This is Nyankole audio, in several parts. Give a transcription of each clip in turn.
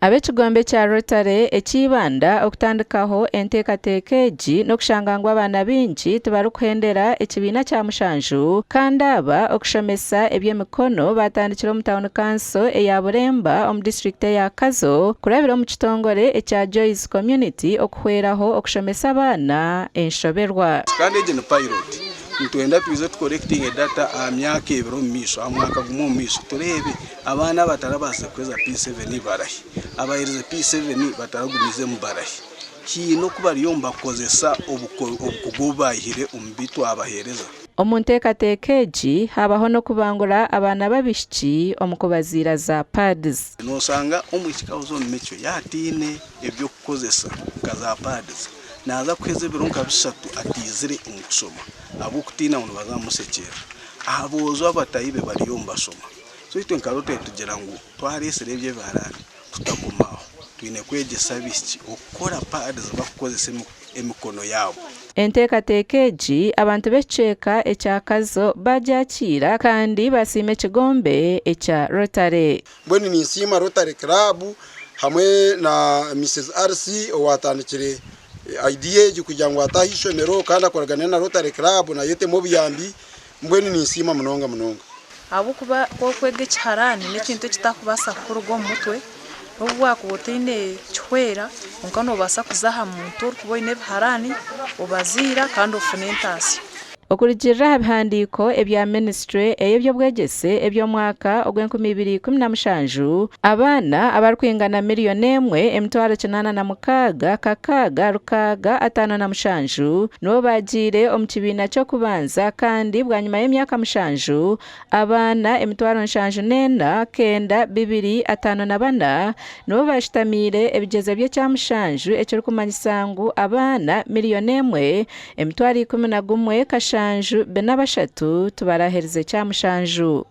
Ab'ekigombe kya Rotary ekya Ibanda okutandikaho enteekateeka egi n'okushanga ngu abaana baingi tibarikuhendera ekibiina kya mushanju kandi aba okushomesa eby'emikono baatandikire omu tauni kanso eya Buremba omu disiturikiti eya Kazo kurabira omu kitongore ekya Joy's Community okuhweraho okushomesa abaana enshoberwa. Kandi egi ni pilot. Nitwenda twije tu collectinge data aha myaka ebiri omu maisho, aha mwaka gumwe omu maisho tureebe abaana abatarabaasize kuheza P7 barahi, abaherize P7 bataragumiizemu barahi. Haine oku bariyo nibakozesa obukugu obu baihire omu bi twabaheereza. Omu nteekateeka egi haabaho n'okubangura abaana b'abaishiki omu kubaziira za pads. Noshanga omwishiki ahuza omu micwe yaaba ataine eby'okukozesa nka za pads, naaza kuheza ebiro nka bishatu ataizire omu kushoma ahabw'okutiina ngu nibaza kumushekyeerera. Aboojo abataahi be bariyo nibashoma. So itwe nka Rotary tugira ngu twareetsire ebyo ebiharani tutaguma aho. Twine kwegyesa abaishiki okukora pads barikukozesa emikono yaabo. Enteekateeka egi abantu b'ekicweka ekya Kazo baagyakiira kandi baasiima ekigombe ekya Rotary. Mbwenu ninsiima Rotary Club hamwe na Mrs RC owatandikire idea egi kugira ngu ate aha ishomero kandi akoragane na Rotary Club nayo etemu obuyambi mbwenu ninsiima munonga munonga. Ahabw'okuba ku orikwega ekiharaani n'ekintu ekitakubaasa kukuruga omu mutwe, n'obu waakuba otaine kihwera kwonka noobaasa kuza aha muntu orikuba oine ebiharaani obaziira kandi ofune entaasya. Okurugiirira aha bihandiiko ebya minisitule ey'eby'obwegyese eby'omwaka ogw'enkumi ibiri 17, abaana abarikwingana miriyoni emwe 806 657 nibo baagiire omu kibiina ky'okubanza kandi bwanyima y'emyaka mushanju, abaana 74,9 254 nibo baashutamiire ebigyezo by'ekyamushanju ekirikumanyisa ngu abaana miriyoni emwe 11 743 tibaraherize kyamushanju.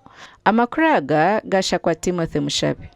Amakuru aga gashakwa Timothy Mushabe.